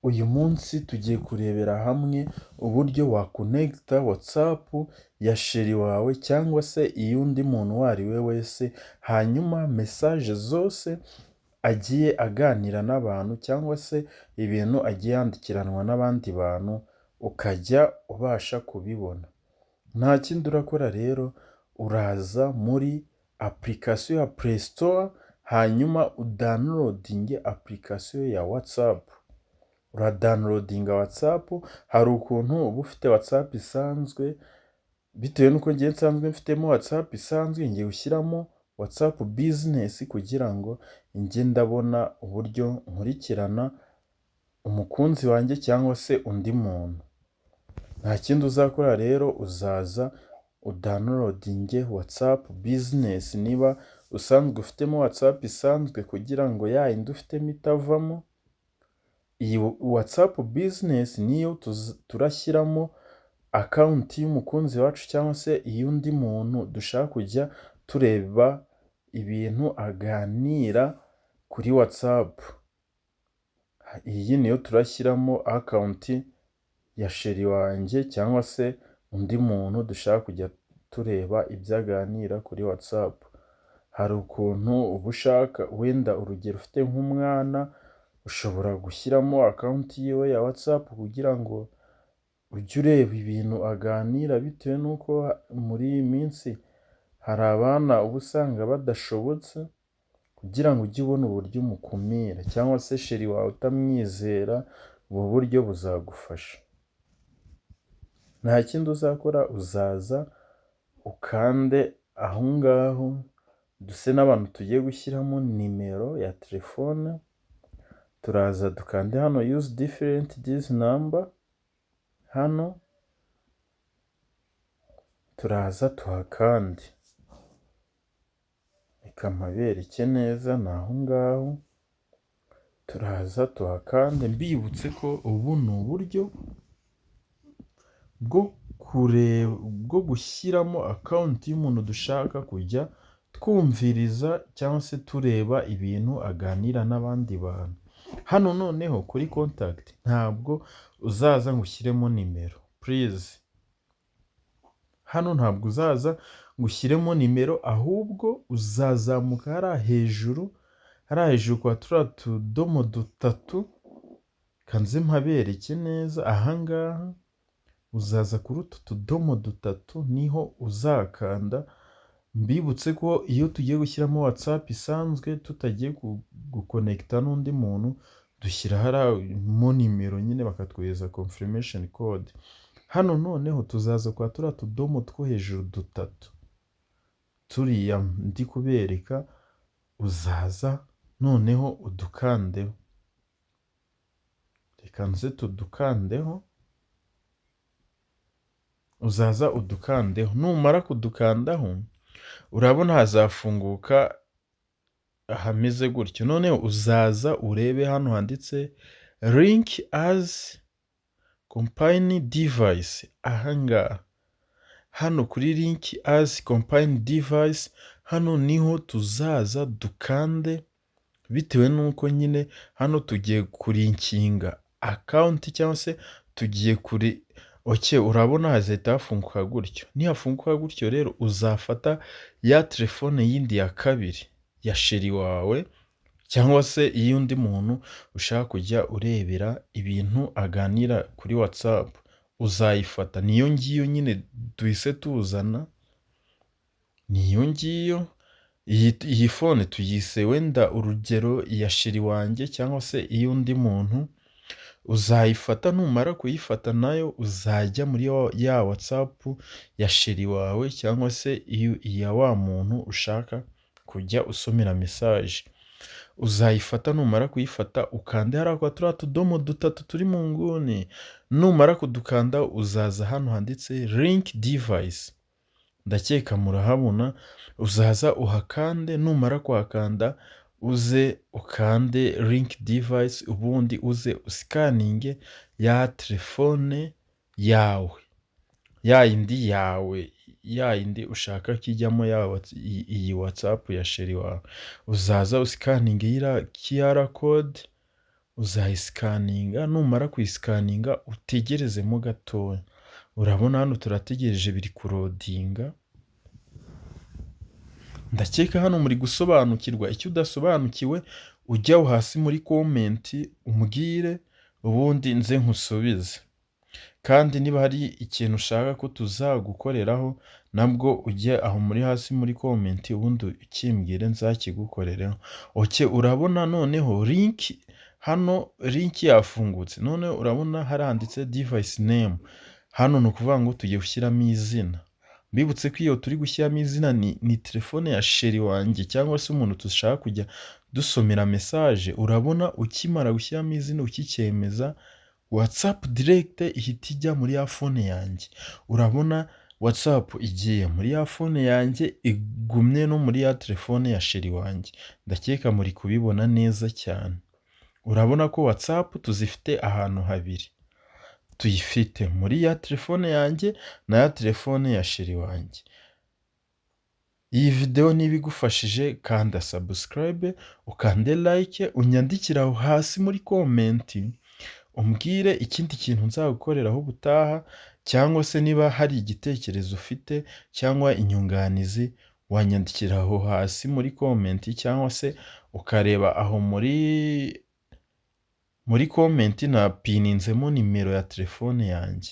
Uyu munsi tugiye kurebera hamwe uburyo waconnecta WhatsApp ya chéri wawe cyangwa se iy'undi muntu uwo ari we wese, hanyuma message zose agiye aganira n'abantu cyangwa se ibintu agiye yandikiranwa n'abandi bantu, ukajya ubasha kubibona. Nta kindi urakora rero, uraza muri application ya Play Store, hanyuma udownloadinge application ya WhatsApp. Uradownloadinga WhatsApp, hari ukuntu uba ufite WhatsApp isanzwe, bitewe n'uko njyewe nsanzwe mfitemo WhatsApp isanzwe, ngiye gushyiramo WhatsApp Business kugira ngo njye ndabona uburyo nkurikirana umukunzi wanjye cyangwa se undi muntu. Nta kindi uzakora rero, uzaza udownloadinge WhatsApp Business niba usanzwe ufitemo WhatsApp isanzwe kugira ngo ya yindi ufitemo itavamo. Iyi WhatsApp Business niyo turashyiramo account y'umukunzi wacu cyangwa se iy'undi muntu dushaka kujya tureba ibintu aganira kuri WhatsApp. Iyi niyo turashyiramo account ya chéri wanjye cyangwa se undi muntu dushaka kujya tureba ibyo aganira kuri WhatsApp. Hari ukuntu uba ushaka, wenda urugero ufite nk'umwana, ushobora gushyiramo account yiwe ya WhatsApp kugira ngo ujye ureba ibintu aganira, bitewe n'uko muri iyi minsi hari abana uba usanga badashobotse, kugira ngo ujye ubona uburyo umukumira cyangwa se chéri wawe utamwizera, ubu buryo buzagufasha. Nta kindi uzakora, uzaza ukande aho ngaho, duse n'abantu tugiye gushyiramo nimero ya telefone, turaza dukande hano "Use different this number", hano turaza tuhakande. Reka mpabereke neza, ni aho ngaho, turaza tuhakande. Mbibutse ko ubu ni uburyo bwo kureba, bwo gushyiramo account y'umuntu dushaka kujya twumviriza cyangwa se tureba ibintu aganira n'abandi bantu. Hano noneho kuri contact ntabwo uzaza ngo ushyiremo nimero, please. Hano ntabwo uzaza ngo ushyiremo nimero, ahubwo uzazamuka hariya hejuru, hariya hejuru kwa turiya tudomo dutatu, kanze mpabereke neza, aha ngaha uzaza kuri utu tudomo dutatu niho uzakanda. Mbibutse ko iyo tugiye gushyiramo WhatsApp isanzwe tutagiye guconnecta n'undi muntu, dushyira harimo nimero nyine bakatwohereza confirmation code. Hano noneho tuzaza kwa turiya tudomo two hejuru dutatu, turiya ndi kubereka, uzaza noneho udukandeho. Reka nze tudukandeho, uzaza udukandeho, numara kudukandaho urabona hazafunguka hameze gutyo. Noneho uzaza urebe hano handitse "Link as companion device", aha ngaha. Hano kuri "Link as companion device", hano niho tuzaza dukande, bitewe n'uko nyine hano tugiye kulinkinga account cyangwa se tugiye kuri okay, urabona hazahita hafunguka gutyo. Nihafunguka gutyo rero, uzafata ya telefone yindi ya kabiri ya chéri wawe cyangwa se iy'undi muntu ushaka kujya urebera ibintu aganira kuri WhatsApp, uzayifata. Niyo ngiyo nyine duhise tuzana, niyo ngiyo. Iyi phone tuyise wenda urugero iya chéri wanjye cyangwa se iy'undi muntu, uzayifata. Numara kuyifata nayo uzajya muri ya WhatsApp ya chéri wawe cyangwa se iya wa muntu ushaka kujya usomera message. Uzayifata, numara kuyifata ukande hariya kwa turiya tudomo dutatu turi mu nguni, numara kudukanda uzaza hano handitse "Link device", ndakeka murahabona, uzaza uhakande. Numara kuhakanda uze ukande "Link device", ubundi uze uscanninge ya telefone yawe, ya yindi yawe, ya yindi ushaka ko ijyamo iyi WhatsApp ya chéri wawe. Uzaza uscanninge iriya QR code. Uzayiscanninga, numara kuyiscanninga utegerezemo gatoya. Urabona hano turategereje, biri kuloadinga. Ndakeka hano muri gusobanukirwa. Icyo udasobanukiwe, ujya aho hasi muri comment umbwire, ubundi nze nkusubize. Kandi niba hari ikintu ushaka ko tuzagukoreraho, nabwo ujye aho muri hasi muri comment, ubundi ukimbwire nzakigukorereho. Okay, urabona noneho link hano, link yafungutse. Noneho urabona haranditse device name. Hano ni ukuvuga ngo tugiye gushyiramo izina. Mbibutse ko iyo turi gushyiramo izina ni telefone ya chéri wanjye cyangwa se umuntu dushaka kujya dusomera message. Urabona ukimara gushyiramo izina, ukicyemeza, WhatsApp direct ihita ijya muri ya phone yanjye. Urabona WhatsApp igiye muri ya phone yanjye, igumye no muri ya telefone ya chéri wanjye. Ndakeka muri kubibona neza cyane. Urabona ko WhatsApp tuzifite ahantu habiri: tuyifite muri ya telefone yanjye na ya telefone ya chéri wanjye. Iyi videwo niba igufashije, kanda subscribe, ukande like, unyandikire aho hasi muri comment, umbwire ikindi kintu nzagukoreraho ubutaha, cyangwa se niba hari igitekerezo ufite cyangwa inyunganizi, wanyandikira aho hasi muri comment, cyangwa se ukareba aho muri comment napinninzemo nimero ya telefone yanjye.